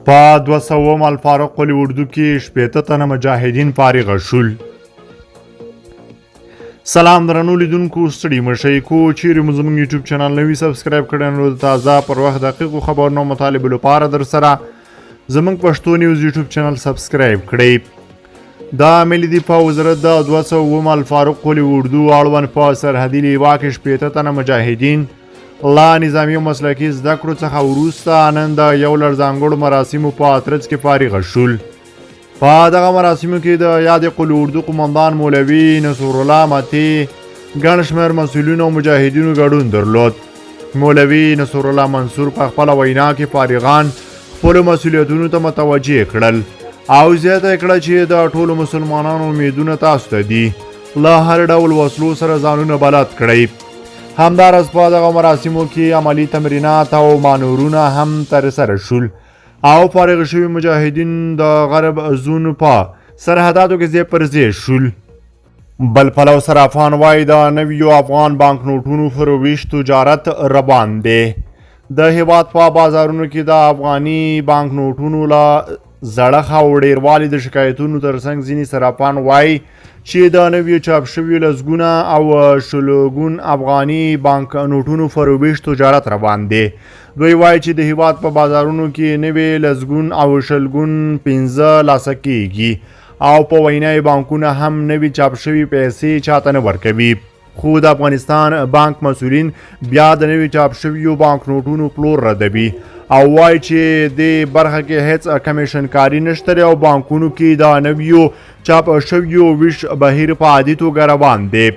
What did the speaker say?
په 200 الفاروق قول اردو کې 60 تنه مجاهدین فارغ شول. سلام درنو لیدونکو، ستړي مشئ. کو چیرې مو زموږ یوټیوب چینل نوی سبسکرایب کړی نو د تازه پر وخت دقیقو خبرونو مطالبو لپاره در سره زموږ پښتو نیوز یوټیوب چینل سبسکرایب کړئ. د ملي دفاع وزارت د 207 الفاروق قول اردو اړوند په سرحدي لیوا کې 60 تنه مجاهدین له نظامي او مسلکي زده کړو څخه وروسته نن د یو لړ ځانګړو مراسمو په ترڅ کې فارغ شول. په دغه مراسمو کې د یاد قول اردو قومندان مولوي نصرالله متي، ګڼ شمېر مسؤلینو او مجاهدینو ګډون درلود. مولوي نصرالله منصور په خپله وینا کې فارغان خپلو مسؤلیتونو ته متوجه کړل او زیاته یې کړه چې د ټولو مسلمانانو امیدونه تاسو ته دي، له هر ډول وسلو سره ځانونه بلد کړئ. همداراز په دغه مراسمو کې عملي تمرینات او مانورونه هم ترسره شول او فارغ شوي مجاهدین د غرب زون په سرحداتو کې ځای پر ځای شول. بل پلو صرافان وایي د نویو افغان بانکنوټونو فروش تجارت روان دی. د هیواد په بازارونو کې د افغاني بانکنوټونو له زړښت او ډیروالي د شکایتونو ترڅنګ ځینې صرافان وایي چې د نویو چاپ شویو لسګونه او شلګون افغاني بانکنوټونو فروش تجارت روان دی. دوی وایي چې د هیواد په بازارونو کې نوې لسګون او شلګون 5 لاسه کیږي او په وینا یې بانکونه هم نوي چاپ شوي پیسې چاته نه ورکوي. خو د افغانستان بانک مسؤلین بیا د نوي چاپ شویو بانکنوټونو پلور ردوي او وایي چې دې برخه کې هیڅ کمیشنکاري نشته او بانکونو کې د نویو چاپ شویو ویش بهیر په عادي توګه روان دی.